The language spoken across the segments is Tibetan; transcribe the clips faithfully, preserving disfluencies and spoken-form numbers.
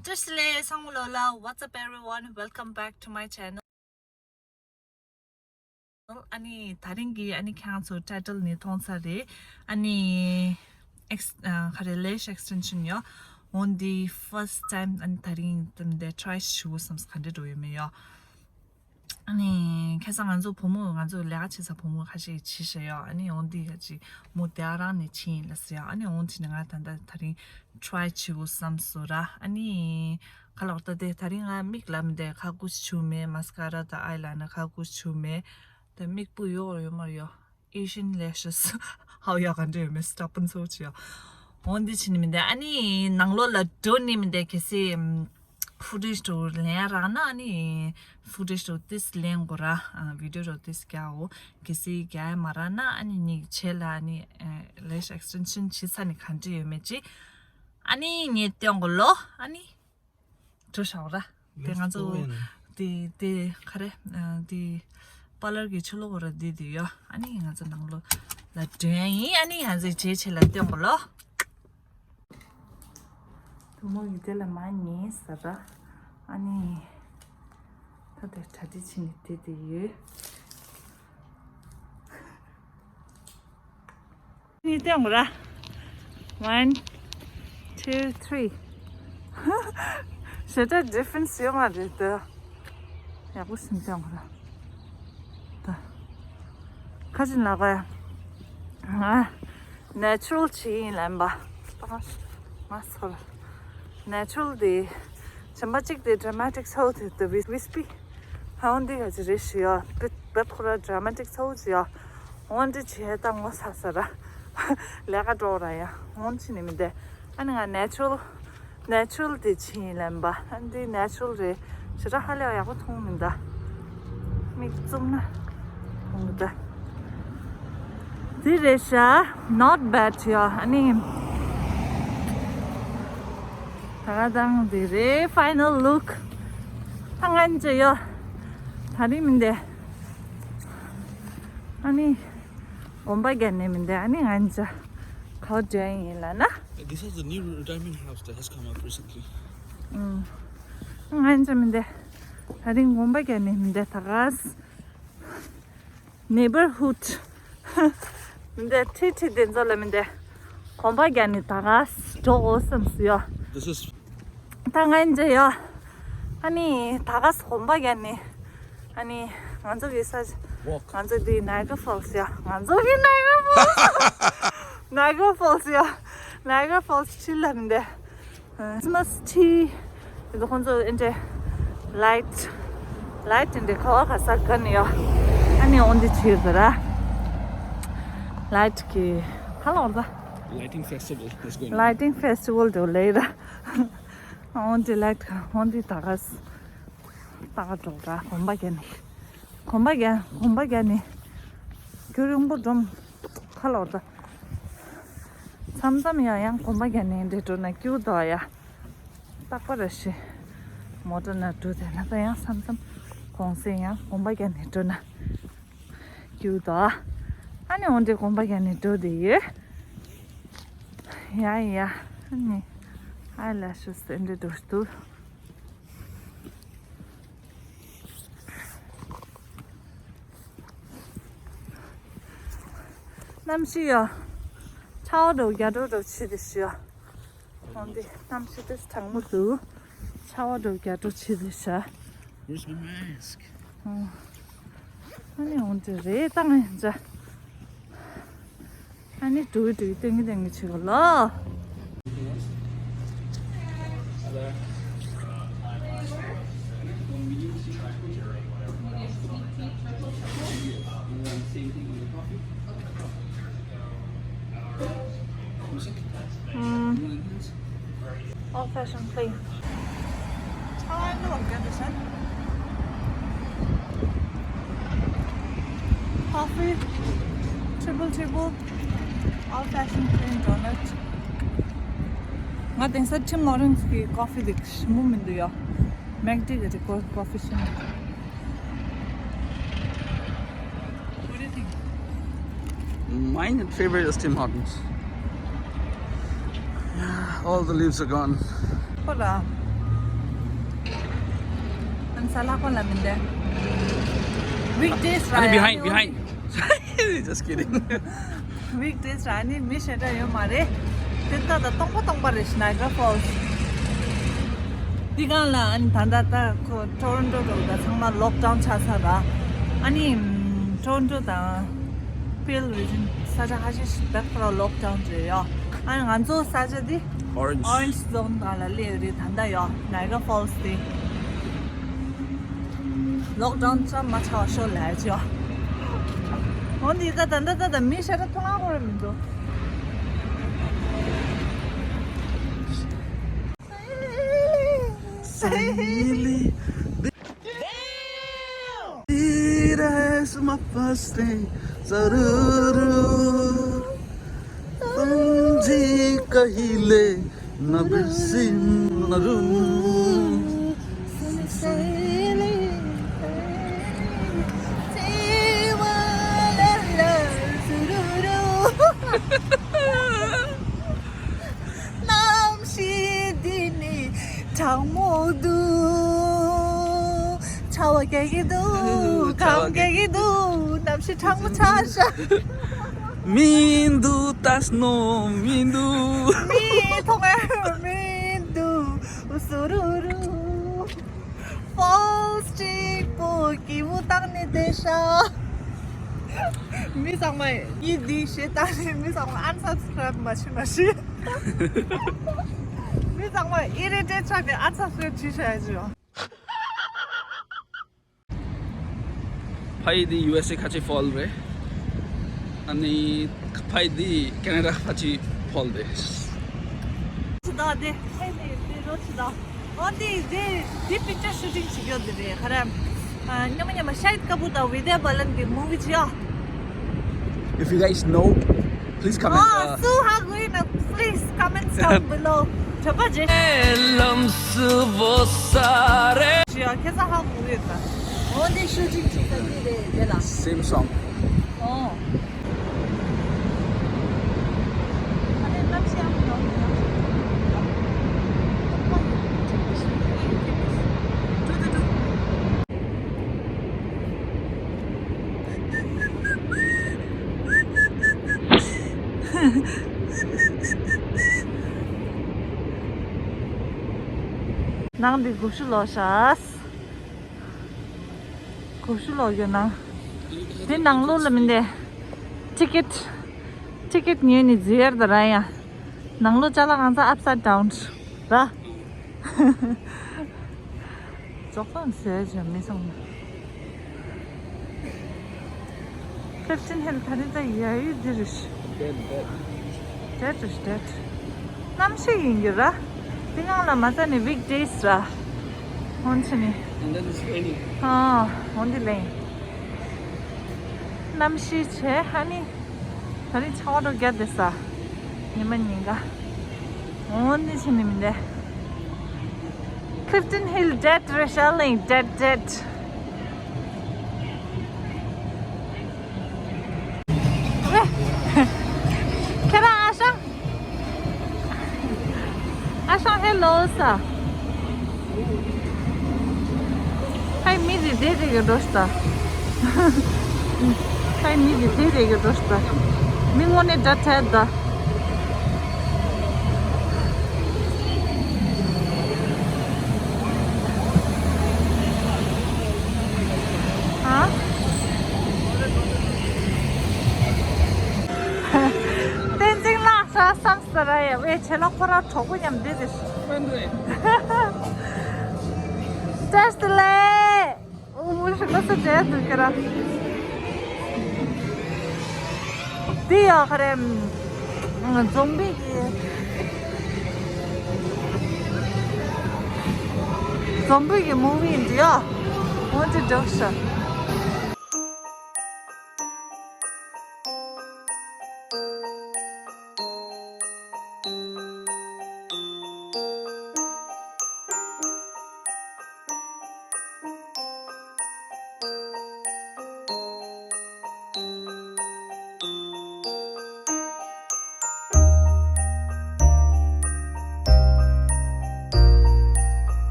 བཀྲ་ཤིས་བདེ་ལེགས། སང་ལོ་ལ། What's up everyone? Welcome back to my channel. ཨ་ནི་ད་རིང་གི་ཨ་ནི་ཁྱེད་རང་ཚོ་ཊའི་ཊལ་ནས་མཐོང་ཚར་རེད། ཨ་ནི་ཨེགས་ཨ་ག་རེ་ལེ་ཤི་ཨེགས་ཊེན་ཤན་ཡོད། འོན་ཏེ་ཕར་སི་ཊི་ཊའིམ་ཨ་ནི་ད་རིང་དེ་འདྲ་ཊི་རའི་བྱེད་དགོས་བསམས། ག་འདྲ་འགྲོ་ཡོད་མེད་ཡོད། ཨ་ནི་ཁ་སང་ང་ཚོ་བུ་མོ་ང་ཚོ་ལས་ཀ་བྱེད་ས་བུ་མོ་ཁ་ཤས་བྱས་ཤག་ཡོད། ཨ་ནི་འོན་ཏེ་ཁ་ཅིག་མོ་དེ་རང་ནས་ཕྱིན་ཡིན་ལབ་ཟེར་ཡོད། ཨ་ནི་འོན་ཏེ་ནི་ང་ད་ལྟ་ད་རིང་ཊི་རའི་བྱེད་དགོས་བསམས་སོང་ར། ཨ་ནི་ཁ་ལག་ད་དེ་ད་རིང་ང་མིག་ལ་མི་འདྲ་ཁ་ཁུ་བྱུག་མེད། མ་སི་ཀ་ར་དང་ཨའི་ལ་ནེ་ཁ་ཁུ་བྱུག་མེད། དེ་མིག་སྤུ་ཡོད་ཡོད་མ་རེད་ཡོད། Asian lashes. ཧའོ་ཡ་ག་འདྲ་ཡོད་མེད་སི་ཊོབ་པན་སོ་ཅི་ཡོད། འོན་ཏེ་ཕྱིན་ནི་མི་འདྲ། ཨ་ནི་ནང་ལོགས་ལ་འགྲོ་ནི་མི་འདྲ། གལ་སྲིད་ཕུ་ཊེཇ་དུ་ལེན་རག་ན་ཨ་ནི་ཕུ་ཊེཇ་དུ་ཏིས་ལེན་དགོས་ར། ཨ་བི་ཌིའོ་དུ་ཏིས་རྒྱག་འོ། གལ་སྲིད་རྒྱག་ཡ་མ་རག་ན་ཨ་ནི་ཉིག་བྱས་ལ་ཨ་ནི་ལེ་ཤི་ཨེགས་ཊེན་ཤན་བྱེད་ས་ནི་ག་འདྲ་ཡོད་མེད་ཅི། ཨ་ནི་ངས་སྟོན་དགོས་ལོ། ཨ་ནི་འགྲོ་ཤག་ར། དེ་ང་ཚོ་དེ་དེ་ག་རེ་དེ་པར་ལར་གྱི་ཕྱི་ལོགས་ར་དེ་དེ་ཡོད། ཨ་ནི་ང་ཚོ་ནང་ལོགས་ལ་འགྲོ་ཡ་ཡིན། ཨ་ནི་ང་ཚོའི་རྗེས་ཆེ་ལ་སྟོན་དགོས་ལོ། བུ་མོ་ཡི་དེ་ལ་མ་ཉེས་ཟ་ར། ཨ་ནི་ད་དེ་གྲ་སྒྲིག་བྱེད་ནི་དེ་དེ་ཡོད། གཉིས་སྟོན་དགོས་ར། One, two, three. ཞེ་དྲག་ཌི་ཕ་རེན་སི་ཡོད་མ་རེད་དོ། ཡག་པོ་ཞིག་སྟོན་དགོས་ར། ད་ཁ་ཅིག་ལ་ག་ཡ། ང་ནེ་ཅུ་རལ་བྱས་ཡིན་ལབ་པ། ང་ཚོར་ནེ་ཅུ་རལ་དེ་བྱམས་པ་གཅིག་དེ་ཌ་ར་མ་ཊིག་ཚོ་དེ་དེ་ཝིས་པི་ཧའོན་དེ་ག་ཅི་རེད་ཞུ་ཡ། བེད་བེད་ཁོ་ར་ཌ་ར་མ་ཊིག་ཚོ་ཞུ་ཡ། འོན་ཏེ་བྱས་ད་ངོ་ཚ་ས་ར། ལས་ཀ་འགྲོ་ར་ཡ། འོན་ཕྱིན་ནི་མི་འདུག་ཨ་ནི་ང་ནེ་ཅུ་རལ་ནེ་ཅུ་རལ་དེ་བྱས་ཡིན་ལབ་པ། ཨ་འདི་ནེ་ཅུ་རལ་རེད། ཞེ་དྲག་ཧ་ལས་པ་ཡག་པོ་མཐོང་མི་འདུག་མིག་བཙུམ་ན་མཐོང་གི་འདུག་འདི་རེད་ཤག not bad ཡ། ཨ་ནི་ད་ག་དང་འདི་རེད། ཕའི་ནལ་ལུག་ད་ང་ཅི་ཡོད། ད་རིང་མི་འདུག་ཨ་ནི་གོམ་པ་རྒྱག་ནི་མི་འདུག་ཨ་ནི་ང་ཅི་ག་པར་འགྲོ་ཡིན་ལབ་ན། This is the new retirement house that has come up recently. ཨུམ། ང་ཅི་མི་འདུག་ད་རིང་གོམ་པ་རྒྱག་ནི་མི་འདུག་ད་ག་ནེ་བར་ཧུད་མི་འདུག་ཁྲིད་ཁྲིད་དེ་ཚོ་ལ་མི་འདུག་གོམ་པ་རྒྱག་ནི་ད་ག་འགྲོ་དགོས་བསམས་སོང་ཡ། This is ད་ང་ཅི་ཡ། ཨ་ནི་ད་ག་གོམ་པ་རྒྱག་ནི། ཨ་ནི་ང་ཚོ་གི་ས་Walk. ང་ཚོ་འདི་ནའི་ག་ར་ཕོལ་སི་ཡ། ང་ཚོ་གི་ནའི་ག་ར་ཕོལ་སི། ནའི་ག་ར་ཕོལ་སི་ཡ། ནའི་ག་ར་ཕོལ་སི་ཁྲིད་ལ་མི་འདུག་ཁྲིས་མས་ཁྲིས། དེ་ཚོ་ཁོང་ཚོ་ཨེ་འདྲ་ལའིཊ་ལའིཊ་དེ་འདྲ་ག་བ་ག་ས་ག་ནས་ཡོད། ཨ་ནི་འོན་ཏེ་བྱས་ཟེར་ར། ལའིཊ་གི་ག་ལོར་ད། Lighting festival is going on. Lighting festival དུ་ལས་ར། འོན་ཏེ་ལའིཊ་ག་འོན་ཏེ་ད་ག་ས་ད་ག་འགྲོ་ར། གོམ་པ་རྒྱག་ནི། གོམ་པ་རྒྱག་གོམ་པ་རྒྱག་ནི། རྒྱུན་རིང་པོ་འགྲོ་ག་ལོར་ད། མཚམས་མཚམས་ཡང་ཡང་གོམ་པ་རྒྱག་ནི་འདྲ་འགྲོ་ན་སྐྱིད་པོ་འདུག་ཡ། རྟག་པར་རེ་ཞིག་མོ་ཊ་ནང་འགྲོ་དེ་ལ་ད་ཡང་མཚམས་མཚམས་གུང་སེང་ཡང་གོམ་པ་རྒྱག་ནི་འགྲོ་ན་སྐྱིད་པོ་འདུག་ཨ་ནི་འོན་ཏེ་གོམ་པ་རྒྱག་ནི་འགྲོ་དེ་ཡོད། ཡ་ཡ། ཨ་ནི་ཨའི་ལེ་ཤེས་དེ་འདྲ་འགྲོ་འདུག་གནམ་གཤིས་ཡ། ཆར་པ་འདྲ་བོ་རྒྱག་འགྲོ་འདྲ་བོ་བྱེད་དེ་ཤི་ཡ། འོན་ཏེ་གནམ་གཤིས་དེ་གྲང་མོ་འདུག་ཆར་པ་འདྲ་བོ་རྒྱག་འགྲོ་བྱེད་དེ་ཤི། Where's my mask? ཨ་ནི་འོན་ཏེ་རེད་ད་ང་ཡང་འདྲ། ཨ་ནི་འགྲོ་གི་འགྲོ་གི་སྟོན་གི་སྟོན་གི་བྱེད་དགོས་ལ། ཨུམ། Old fashioned plain. How I know I'm gonna send coffee, triple triple, old fashioned plain donut. ང་དེང་སང་ཊིམ་ཧོ་ཊན་གྱི་ཀོ་ཕི་དེ་ཞིམ་པོ་མི་འདུག་ཡ། མེག་ཌི་གི་ཀོ་ཀོ་ཕི་ཞིམ་པོ་འདུག What do you think? My favorite is Tim Hortons. All the leaves are gone. ཁོ་ལ་ ས་ལྷག་པ་ལ་མི་འདུག weekdays ར། ཨ་ནི་behind, behind. Just kidding. weekdays ར་ནི་མི་ཞེ་དྲག་ཡོད་མ་རེད། དེ་ལྟ་ད་སྟོང་པ་སྟོང་པ་རེད་ཤི་Niagara Falls། འདི་གང་ལ་ཨ་ནི་ད་ལྟ་ད་ཁོ་Toronto འགྲོ་ད་ཚང་མ་lockdown ཆགས་ཚར་ར། ཨ་ནི་Toronto དང་Peel Region ས་ཆ་ཁ་ཤས་ཤིག་ད་ཁོ་ར་lockdown རེད་ཡོད། ཨ་ནི་ང་ཚོ་ས་ཆ་འདི་Orange Orange Zone གང་ལ་སླེབས་རེད་ད་ལྟ་ཡོད་Niagara Falls དེ། lockdown ཙམ་མ་ཆགས་པ་ཤོག་ལབ་ཅོ། འོ་འདི་ད་ད་ད་ད་ད་མི་ཤ་ཁ་ཐོང་ཨ་ཁོ་ར་མི་འདུག Suddenly, तेरा है my first day, जरूर तुम जी कहिले नबसिम नरुन। གནམ་གཤིས་འདི་ནི་གྲང་མོ་འདུག་ཆར་པ་རྒྱག་གི་འདུག་གངས་རྒྱག་གི་འདུག་གནམ་གཤིས་གྲང་མོ་ཆགས་ཤག་མི་འདུག་ད་snow མི་འདུག་མི་མཐོང་ཡ་མི་འདུག་སུ་རུ་རུ། Falls གཅིག་པོ་གི་མུ་བཏང་ནས་བསྡད་ཤག་མི་ཚང་མ་ཡིད་འདི་ཞེ་བཏང་ནས་མི་ཚང་མ་unsubscribe མ་བྱེད་མ་ཤེས། མི་ཚང་མ་irritate ཆགས་ཏེ་unsubscribe བྱེད་ཤག་ཡ་ཅིག་ཡོང་། ཕ་ཡི་འདི་ཡུ་ཨེས་ཨེ་ཁ་ཆེ་fall རེད། ཨ་ནི་ཕ་ཡི་འདི་ཁེ་ན་ཌ་ཁ་ཆེ་fall རེད། ཅི་ད་དེ་ཕ་ཡི་འདི་རོ་ཅི་ད། འོ་འདི་འདི་འདི་picture shooting བྱེད་རྒྱུ་འདི་རེད་ཁ་ར། ཨ་མཉམ་མཉམ་ཤ་ཧིད་ཀ་པུར་དང་བི་དྱ་བྷ་ལན་གྱི་movie བྱེད་ཡ། If you guys know, please comment. ཨ་uh, སུ་ཧ་གོ་ཡིན་ན་please comments down below. གྲོད་པ་རྗེས། ལམ་སུ་བོ་ས་རེ། ཞུ་ཡ་ཁྱེད་ཚ་ཧ་གོ་ཡོད་ད། འོ་འདི་shooting བྱེད་ས་འདི་རེད་དེ་ལ། Same song. ཨོ། ཨ་ནི་གནམ་གཤིས་ཡག་པོ་ཡོང་གི་ཡོད། ནང་འདི་སྒོ་ཕྱུགས་ལོག་ཤག་སྒོ་ཕྱུགས་ལོག་ཡོད་ནང་། འདི་ནང་ལོགས་ལ་མི་འདེ། ཊི་ཀེ་ཊི། ཊི་ཀེ་ཊི་ཉོས་ནས་འཛུལ་ཡར་དང་ར་ཡ། ནང་ལོགས་ཅ་ལག་གང་ཚ་upside down ར། རྫོགས་ཙམ་ཟེར་བྱས་མི་སོང་། Clifton Hill ག་རེ་ད་ཡ་ཡུལ་འདི་རེད། Dead, dead. Dead རེད་dead། གནམ་གཤིས་ཡིན་གྱི་ར། དེ་སྔོན་ལ་མ་ཚད་ནི་weekdays ར། འོན་ཆེ་ནི། And then it's raining. ཨ། འོན་ཏེ་ལེན། གནམ་གཤིས་བྱས་ཧ་ནི། ད་རིང་ཆར་པ་རོ་བརྒྱབ་བསྡད་ས། ཉི་མ་ཉིན་ག་འོ་འདི་ཕྱིན་ནི་མི་འདྲ། Clifton Hill dead རེད་ཤག་ལེན་dead dead། ཁྱེད་རང་ཨ་ཤང་། ཨ་ཤང་ཧེ་ལོ་ས། ཧའི་མི་རི་དེ་རེ་གི་འགྲོ་ཤི་ད། ཧའི་མི་རི་དེ་རེ་གི་འགྲོ་ཤི་ད། མི་དངོས་གནས་དགྲ་འཕྲད་ད། ཧ། བསྟན་འཛིན་ལགས་ས་བསམ། ས་ར་ཡ་ཝེ་ཆེ་ལ་ཁོ་ར་གྲོགས་པོ་མཉམ་འདི་རེད། ཀོན་རེད། བཀྲ་ཤིས་བདེ་ལེགས། ཨོ་ཧྲི་ལ་ས་ཇ་དུ་ཁྱེད་ར། འདི་ཡ་ཁ་རེ། འཛོམ་པི་གི། འཛོམ་པི་གི་མུ་བི་འདི་ཡ། ཨོ་ཅི་འདྲ་ཤ།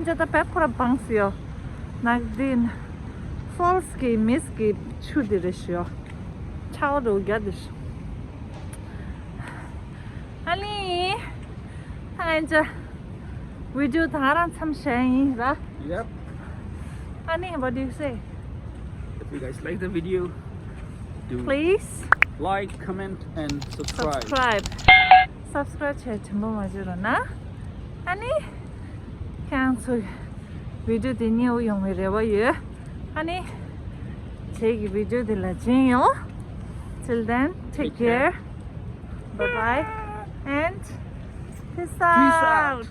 ཅ་ད་པད་ཁོ་ར་བང་སི་ཡོ། ནག་དིན་ཕོལ་སི་གི་མིས་གི་ཆུ་དེ་རེ་ཤི་ཡོ། ཆའོ་རུ་རྒྱ་དེ་ཤི། ཨ་ནི། ད་ང་ཅ་བི་ཌིའོ་ད་ང་རང་མཚམས་བཞག་ཡིན་ར། Yep. ཨ་ནི། What do you say? If you guys like the video, do please like, comment, and subscribe. Subscribe. Subscribe བྱས་དྲན་པ་མ་བརྗེད་རོགས་གནང་། ཨ་ནི། ཁྱེད་ཚོ་བི་ཌིའོ་དེ་མཉེས་པོ་ཡོང་བའི་རེ་བ་ཡོད། ཨ་ནི། ཁྱེད་ཀྱི་བི་ཌིའོ་དེ་ལ་མཇལ་ཡོང་། Till then, take care. Bye bye. And peace out.